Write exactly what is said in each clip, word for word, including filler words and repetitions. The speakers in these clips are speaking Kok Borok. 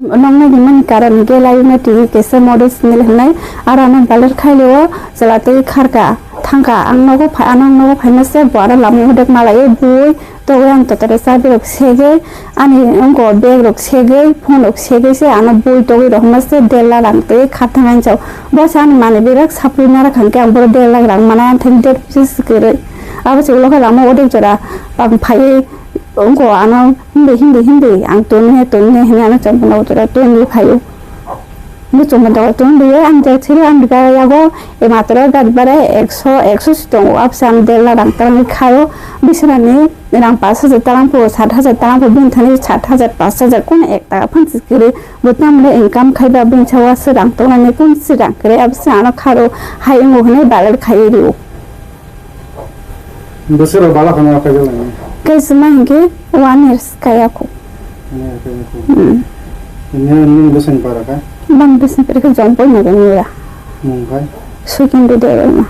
Noknai rimani karon hwnkhe Layuna T V kaisa model channel hwnwi, aro ano baler khailio chwla tei kharka thangkha. Ang nogo phai, ano ang nogo phaima se bo aro lama odek malaiwi bui togwi ang totore chabi rok segwi ani wngko bag rok segwi phone rok segwi se ano bui togwi rohorma se der lakh rang tei kharthang ani chao. Bo se ani manwi bebak sapri narak hwnkhe ang boro der lakh rang manai ang thani der pisa se kwrwi. Abo se ulo khe lama odek jora ang phaiwi wngko ano hindi hindi hindi ang tonwi hai tonwi hai hinwi ano chongmani utora tonwi phaio. Bo chongmani utora tonwi ang je chiri ang bika yago e matro gari bare ekso ekso si tongo abse ang der lakh rang tarani khaio bisirani rang pash hajar tarang pho sat hajar tarang pho bini thani sat hajar pash hajar kono ek taka phan si kwrwi bo tamle income khaiba bini sawa se rang tongnani kun si rang kwrwi abse ano kharo hai wngo hinwi baler khaiwi rio. Bwswk rok bala khana kaijaknai? Kaisa ma hinkhe one years kaya kho. One year kaya kho. Hmm. Ini nini bwswng para kha? Bang bwswng para kha jong poi naga nira. Mung khai? Sukin de de ma.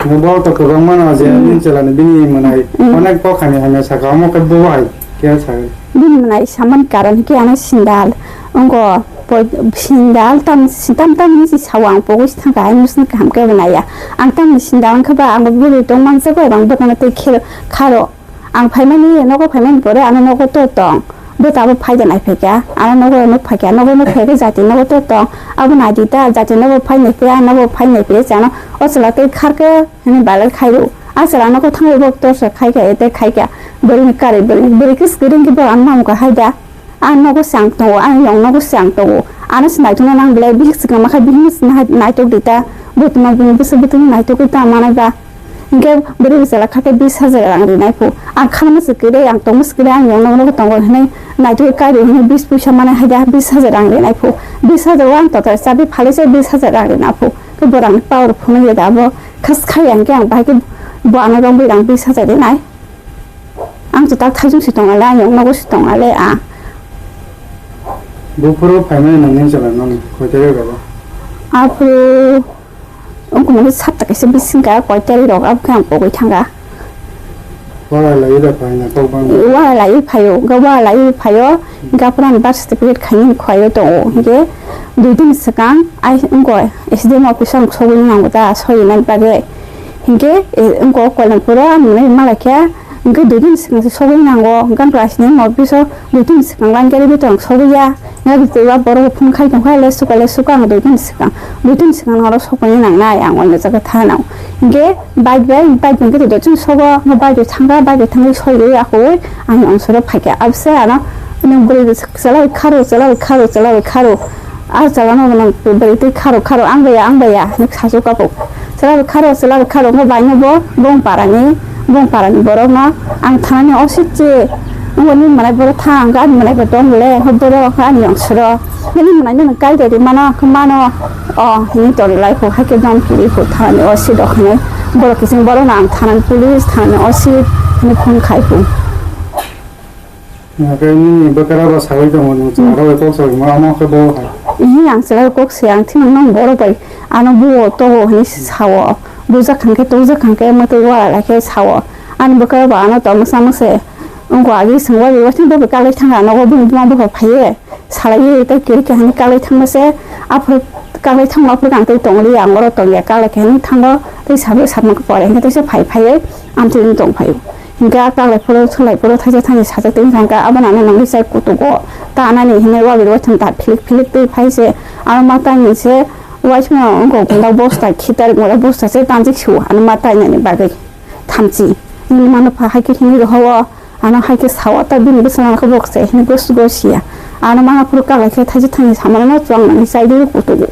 Ni bol to kwbang mano je Hmm. nini chelani bini mwnai Hmm. onek kok hani hanya saka omo khe bo hai khe sagai. Bini mwnai saman karon khe ano sindal. Ongo Poi-, sindal tam, tam, tam hinwi si sao ang pogwi si thangkha, hai nwswk kaham khe bo naiya. Ang tamni sindal wngkha ba, ang bo bwrwi tong mansa khe, ang dukano tei khe-, kharo. Ang phaimani, nogo phaimani pore, ano nogo to tong. Bo tabo phaida naiphai kha, ano nogo nuk phai kha, nogo nuk phai khe jati nogo to tong. Abo naidi ta, jati nogo phai naiphai, nogo phai naiphai se ano, o chwla tei khar khe, hwnwi balai khai rw. A chwla nogo thangwi bo torsa khai kha, tei khai kha. Bwrwini karwi bwrwi, bwrwi khe swkang khe bo ano mamung kha hai da. Ang nogo se ang tongo, ang yong nogo se ang tongo. Ano se naitokna nang belai bihik swkang ma kha, bihik no se nai-, naitok di ta. Bo tuma bini bwswk bwtwino naitogwi ta manai ba. Hinkhe bwrwi bwsala kha khe bis hajar rang rinai phu. Ang khana se kwrwi, ang tongma se kwrwi, ang yong nogo tongo hinwi naitogwi kairu hinwi bis puisa manai hai da bis hajar rang rinai phu. Bis hajar o ang total chabi phalwi se bis hajar rang rinai phu. Khe bo rang power phunuk ya da bo khas khai ang khe ang bahai khe bo ano rong bwi rang bis hajar rinai. Ang chwtak thaijwng si tong ale, ang yong nogo si tong ale, a. Buphuru phaimani nangni chwla nang koi tarik rogo? Aphuru wngkha mani sapta kaisa bising ka koi tarik rogo, abo khe ang pogwi thanga. Wara lai da phaina kok bang. Wara lai phaio, ga wara lai phaio, ga pran birth certificate khaini khaio tongo, hinkhe dui din swkang ai wngkha S D M office ang sogwi nango ta, soi nani bagwi. Hinkhe, e, wngkha o Koilampuro ang nai malai khe, hinkhe dui din swkang se sogwi nango, hinkhe ang class nine office o dui din swkang line gari bitor ang sogwi ya. Hinkhe twiwa borok bo phone khai tongkha, le suka, le suka ang dui din swkang, dui din swkang oro sogwi nangnai ang o jaga thanao. Hinkhe bike bai, bike hinkhe dui din sogo, hinkhe bike bai thangkha, bike bai thangwi sogwi ya koi ang onsoro phaikha. Abse ano nwng bwrwi chwla bai kharo, chwla bai kharo, chwla bai kharo. A chwla no nang bwrwi twi kharo kharo ang baya ang baya hinwi sasu kapo. Chwla bai kharo chwla bai kharo wngkha bai no bo bong parani bong parani borok no ang thanani osik che wngkha nini mwnai borok thang ang ani mwnai bo tong le borok wngkha ani ongsoro nini mwnai no kai dai mano wngkha mano o hinwi tong lai kho hai khe jom kiri kho thanani osik rok hinwi borok kiching borok no ang thanani police thanani osik hinwi phone khai kho. Hwnkhe nini bwkra bo saui tongo, nwng Hmm. chwla bai kok saui ma, omo khe bo hai. Ihi ang chwla bai kok se, ang thima nwng borok bai ano buo togo hinwi se sao. Bujak khan khe, tokjak khan khe, mwtwi wara lai khe sao. Ani bwkra bo ano tong masa masa se. Wngkha agi swngwari, waithang bo bai kaklai thangkha, nogo bini buma bupha phaiwi salaiwi tei kwrwi khe hinwi kaklai thangma se. Aphuru kaklai thangma aphuru ang tei tongli, ang oro tongya, kaklai khe hinwi thango tei sabwi sapma khe pore hinkhe teisa phai phaiwi amtwi wng tong phaio. Hinkhe a kaklai phuru swlai phuru thaisa thani sajak tongwi thangkha, abono ano nangwi chai kutugo ta nani hinwi wagwi waitham ta philik philik twi phai se. Ano ma taini se waisano wngkha gunda bosta khitar gunda bosta se tanjik sio ano ma tainani bagwi thamchi. Nini mano pha hai khe hinwi rohoro ano hai khe sao ta bini bwsano khe bok se hinwi gos gos ya. Ano ma phuru kaklai khe thaisa thani samano no chuang nani chai dwi kutugo.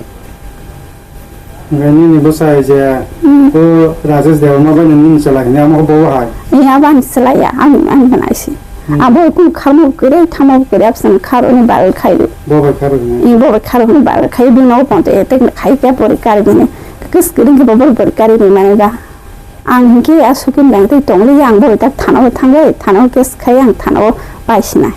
Hwnkhe nini bwsai je Hmm. o Rajesh Debbarma bai nini chwla hwnwi amo khe bo hai? Ee, abo ani chwla ya, ani, ani bwnaisi. Hmm. Abo kunu kharma bo kwrwi, thangma bo kwrwi, absani kharo ni bagwi khai rw. Bo bai kharo hwnwi? Ee, bo bai kharo ni bagwi khai, bini nogo ponto etek khai khe bori kari bini. Kwswk kwrwi khe bo bori kari ni mani ba. Ang hinkhe a sukin dang tei tongli ya, ang bori tak thana bo thangwi, thana bo case khai ang thana bo paisinai.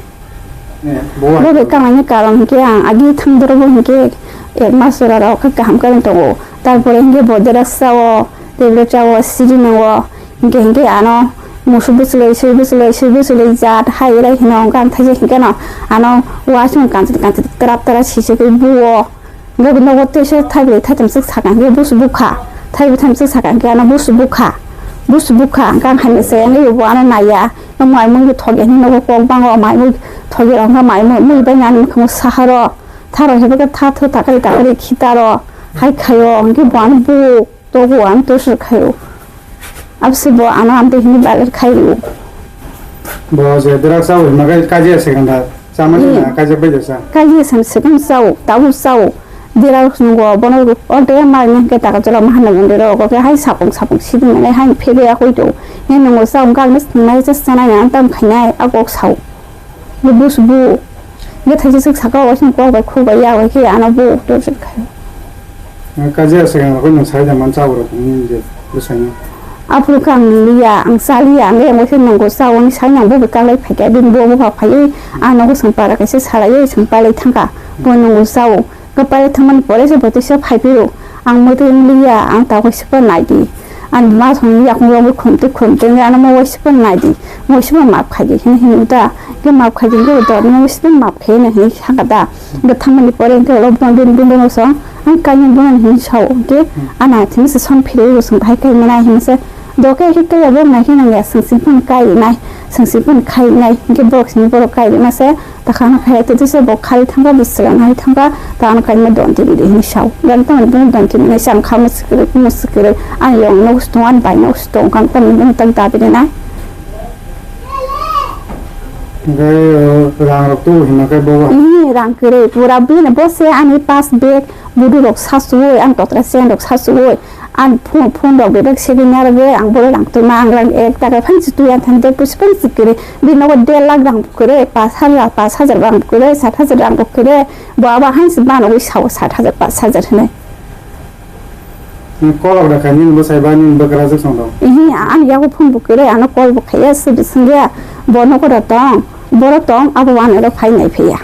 Eh, bo Bo bai kamaini karon hinkhe ang agi thangdoro bo hinkhe ek mas jora rok khe kaham khe tongo. Tarpore hinkhe bo dera sao, tablet sao, siri nango. Hinkhe hinkhe ano Musu bwchwlwi, swi bwchwlwi, swi bwchwlwi jat hai rai hino hwnkhe ang thaisa hinkhe no ano uaisukno kanchwlwi kanchwlwi twrap twrap sisugwi buo. Hwnkhe nogo teisa thaibrwi thaitham swk sakha hinkhe busu bukha. Thaibrwi thaitham swk sakha hinkhe ano busu bukha. Busu bukha hwnkhe ang haino se wngwi bo ano naiya. Mai mui thokya hinwi nogo kok bango mai mui thokya hwnkhe mai mui mui bai nani mwkhango saharo. Tharo hepakhe tha tho takari takari khitaro. Hai khaio hwnkhe bo ano buk. Togo ang tosor khaio. Abse bo ano amtwi hini baler khaio. Bo je drak sao hima kai kaji ase ganda. Sama ni Hmm. na kaji bai jasa. Kaji sam sekam sao, tabu sao. Dira sungo bono olte mar ne ke taka jola mahana mundiro ko ke hai sapung sapung sidi mane hai phebe ya koi to. Ne nungo sao gak ne nai sa sana ya tam khainai agok sao. Ye bus bu. Ye thaisa sik saka o sing kok bai khuk bai ya bai khe ano bu to sik khai. Kaji ase ang ko nang sai da man cha ro ni je bwsai ni. Aphuru khe ang liya, ang cha liya, ang yang bai khe nang ko cha o ni sai nang bo bai kalai phai khe bini bo bo pha phai. Ano ko sang para kaisa salai, sang palai thangka. Bo nang ko cha o. Kwpal thangmani pore se bo tisa phai phiro. Ang mwtwi wng liya, ang ta waisa phano nai di. Ani buma song yakung rok khum twi khum twi wngwi ano mo waisa phano nai di. Mo waisa phano map khai di hwnwi hwnwi ta. Khe map khai di khe dor mo waisa phano map khai na hwnwi sakha ta. Khe thangmani pore khe ulo buma bini buma song ang kainwi buma hwnwi sao. Khe ana thini se son phirwi bo song bahai kai mwnai hwnwi se. Doke khe kaya bo nai khe nangya song sing phano kai nai. Song sing phano khai nai. Khe borok sini borok kai ma se. Takhana khai te tisa bo khari thangba bwswla nai thangba ta ano kaima don tini di hini sao. Gan tamo bono don tini nai sam khamo sikiri kumo sikiri. Ani yong no sto an bai no sto kan tamo bono tang ta bini nai. Gai rang rok tu hima kai bo. Ini rang kere pura bini bo se ani pas bag budu rok sasui an totra sen rok sasui. Ang phone, phone rok bebak segwi narwgwi ang borok rang twma ang rang ek taka phan si tuya thang de pusi phan si kere. Bini nogo der lakh rang bo kere, pash hajar, pash hajar rang bo kere, sat hajar rang bo kere. Bo abo hain si banogwi sao sat hajar, pash hajar hinwi. Ni kolok da kha nini bwsai ba nini bwkrajwk song rok. Ihi ang yago phone bo kere, ano call bo khaiya, se bisingya. Bo nogo da tong, boro tong, abo wano ro phai nai phiya.